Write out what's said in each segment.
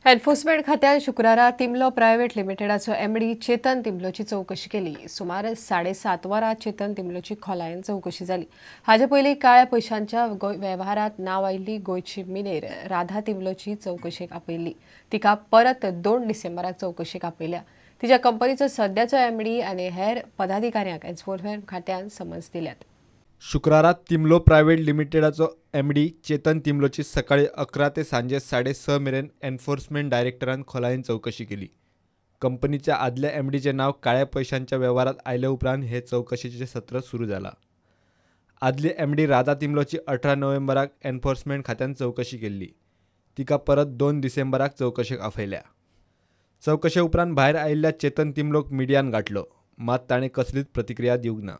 Enforcement खात्यान शुक्रारा तिमलो private लिमिटेडाचो MD Chetan तिमलोची चवकशी केली. सुमार 7:30 वरां चेतन तिमलोची खोलायेन चवकशी जाली. हाजे पयलीं काळ्या पयशांच्या वेव्हारांत नांव आयिल्ली गोंयची मिनेर राधा तिमलोची चवकशेक आपयल्ली. तिका परत 2 डिसेंबराक चवकशेक आपयल्या. तिच्या कंपनीचो सद्याचो एमडी आनी हेर पदाधिकाऱ्यांक एन्फोर्समेंट खात्यान समन्स दिल्यात. शुक्रारा तिमलो प्रायव्हेट लिमिटेडाचो एमडी चेतन तिमलोची सकाळी 11 ते सांजे 6:30 मेरेन एन्फोर्समेंट डायरेक्टरान खोलायेन चवकशी केली. कंपनीच्या आदल्या एमडीचें नांव काळ्या पयशांच्या वेव्हारांत आयले उपरांत हे चवकशेचें सत्र सुरू जाला. आदली एमडी राधा तिमलोची 18 नोव्हेंबराक एन्फोर्समेंट खात्यान चवकशी केल्ली. तिका परत 2 डिसेंबराक चवकशेक आपयल्या. चवकशे उपरांत भायर आयिल्ल्या चेतन तिमलोक मिडियान गाठलो, मात ताणें कसलीच प्रतिक्रिया दिवंक ना.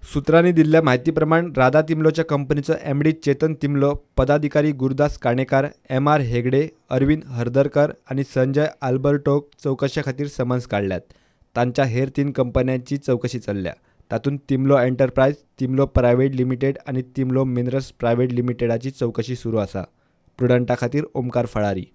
सूत्रांनी दिल्ल्या म्हायती प्रमाण राधा तिमलोच्या कंपनीचो एमडी चेतन तिमलो, पदाधिकारी गुरुदास काणेकार, एम.आर. हेगडे, अरविंद हरदरकर आनी संजय आल्बर्टोक चवकशे खातीर समन्स काडल्यात. तांच्या हेर 3 कंपन्यांची चवकशी चल्ल्या. तातूंत तिमलो एंटरप्रायज, तिमलो प्रायव्हेट लिमिटेड आनी तिमलो मिनरल्स प्रायव्हेट लिमिटेडाची चवकशी सुरू आसा. प्रुडंटा खातीर ओमकार फळारी.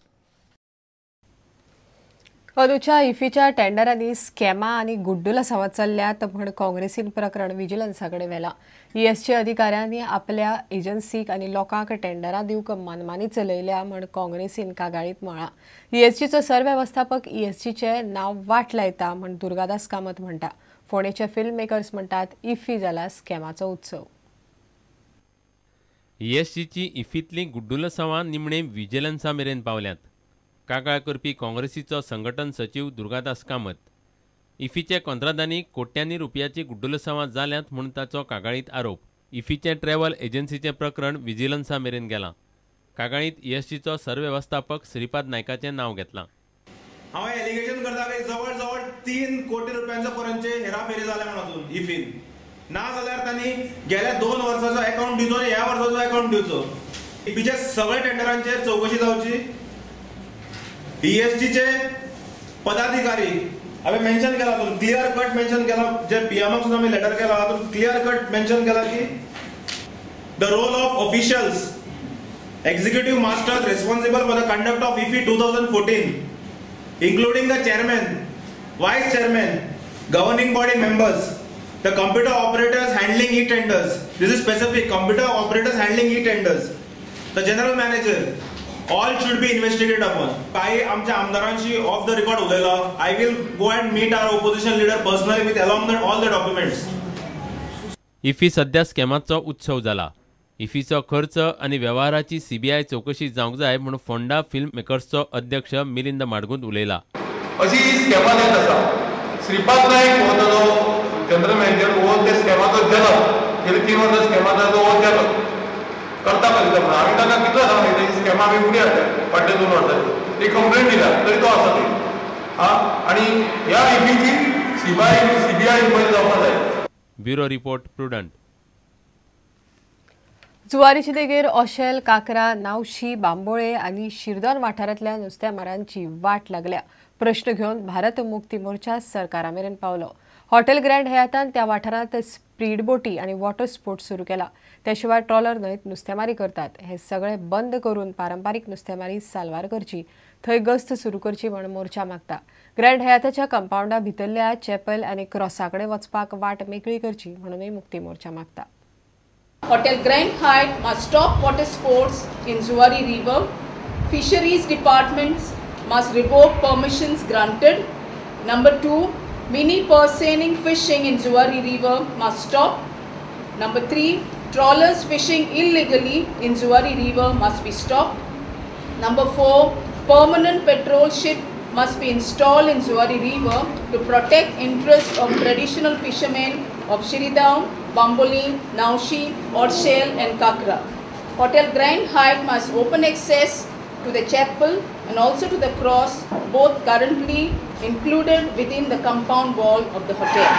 अंदूच्या इफीच्या टेंडरांनी स्कॅमा आनी गुड्डुलसांवां चल्ल्यात म्हण काँग्रेसीन प्रकरण विजिलन्सा कडेन व्हेलां. ईएसजी अधिकाऱ्यांनी आपल्या एजन्सीक आनी लोकांक टेंडरां दिवंक मनमानी चलयल्या म्हण काँग्रेसीन कागाळींत म्हळां. ईएसजीचो सरवेवस्थापक ईएसजीचें नांव वाट लायता म्हण दुर्गादास कामत म्हणटा. फोंडेचे फिल्म मेकर्स म्हणटात इफी जाला स्कॅमाचो उत्सव. ईएसजीची इफींतलीं गुड्डुलसांवां निमणे विजिलन्सा मेरेन पावल्यांत. कागाळ करपी काँग्रेसीचो संघटन सचीव दुर्गादास कामत. इफीचे कोंत्रादांनी कोट्यांनी रुपयाची गुड्डुलसांवां जाल्यांत म्हूण ताचो कागाळींत आरोप. इफीचें ट्रॅव्हल एजन्सीचें प्रकरण विजिलन्सा मेरेन गेलां. कागाळींत ईएसजीचो सरवेवस्थापक श्रीपाद नायकाचें नांव घेतलां. हांव एलिगेशन करता की जवळ जवळ 3 कोटी रुपयांच्या पर्यंतचे हेराफेरी जाल्या म्हणून इफीन. ना जाल्यार तांणी गेल्या 2 वर्साचो अकाउंट दिवचो आनी ह्या वर्साचो अकाउंट दिवचो. इफीच्या सगळ्या टेंडरांचेर चवकशी जावची. ईएसजीचे पदाधिकारी हांवें मेन्शन केला, क्लियर कट मेन्शन केला, जे पीएमाक सुद्दां आमी लेटर केला तातूंत क्लियर कट मेन्शन केला की the role of officials executive masters responsible for the conduct of IFFI 2014 including the chairman, vice chairman, governing body members, the computer operators handling e tenders. This is specific, computer operators handling e tenders, the general manager, all should be investigated upon. काही आमच्या आमदारांशी off the record उलयला. I will go and meet our opposition leader personally with along the all the documents. IFFI सध्या स्कॅमाचो उत्सव जाला. इफीचो खर्च आनी वेव्हाराची सीबीआय चवकशी जावंक जाय म्हूण फोंडा फिल्म मेकर्सचो अध्यक्ष मिलिंद माडगुंद उलयला. अशी ही स्कॅमां जायत आसा. श्रीपाद नायक हो ताजो जनरल मॅनेजर हो त्या स्कॅमाचो जनक. गेली 3 वर्सां स्कॅमाचो हो जनक करता करिता म्हणून आमी तांकां कितलो सांगलें ही स्कॅमां आमी फुडें हाडल्या फाटल्या 2 वर्सांनी ती कंप्लेंट दिल्या तरी तो आसा ती. आनी ह्या इफीची सीबीआय इन्क्वायरी जावपाक जाय. Bureau report, Prudent. जुवारीचे देगेर ओशेल, काकरा, नावशी, बांबोळे आनी शिरदोन वाठारांतल्या नुस्तेमारांची वाट लागल्या. प्रश्न घेवन भारत मुक्ती मोर्चा सरकारा मेरेन पावलो. हॉटेल ग्रँड हयातान त्या वाठारांत स्पीड बोटी आनी वॉटर स्पोर्ट्स सुरू केला. त्या शिवाय ट्रॉलर न्हंयत नुस्तेमारी करतात. हे सगळे बंद करून पारंपारीक नुस्तेमारी साल्वार करची, थंय गस्त सुरू करची म्हण मोर्चा मागता. ग्रँड हयाताच्या कंपावंडा भितरल्या चॅपल आनी क्रॉसा कडेन वचपाक वाट मेकळी करची म्हणूनय मुक्ती मोर्चा मागता. Hotel Grand Hyatt must stop water sports in Zuari River. Fisheries departments must revoke permissions granted. Number 2, mini purse-seining fishing in Zuari River must stop. Number 3, trawlers fishing illegally in Zuari River must be stopped. Number 4, permanent patrol ship must be installed in Zuari River to protect interests of traditional fishermen of Shiridaun, Bambolim, Naushi, Orshel and Kakra. Hotel Grand Hyatt must open access to the chapel and also to the cross, both currently included within the compound wall of the hotel.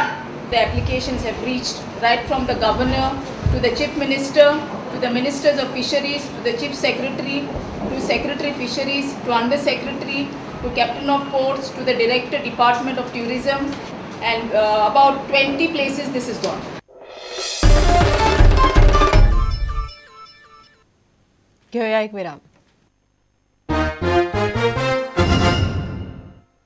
The applications have reached right from the governor to the chief minister, to the ministers of fisheries, to the chief secretary, to secretary fisheries, to under secretary, to captain of ports, to the director department of tourism, and about 20 places this is gone. घेऊया एक विराम.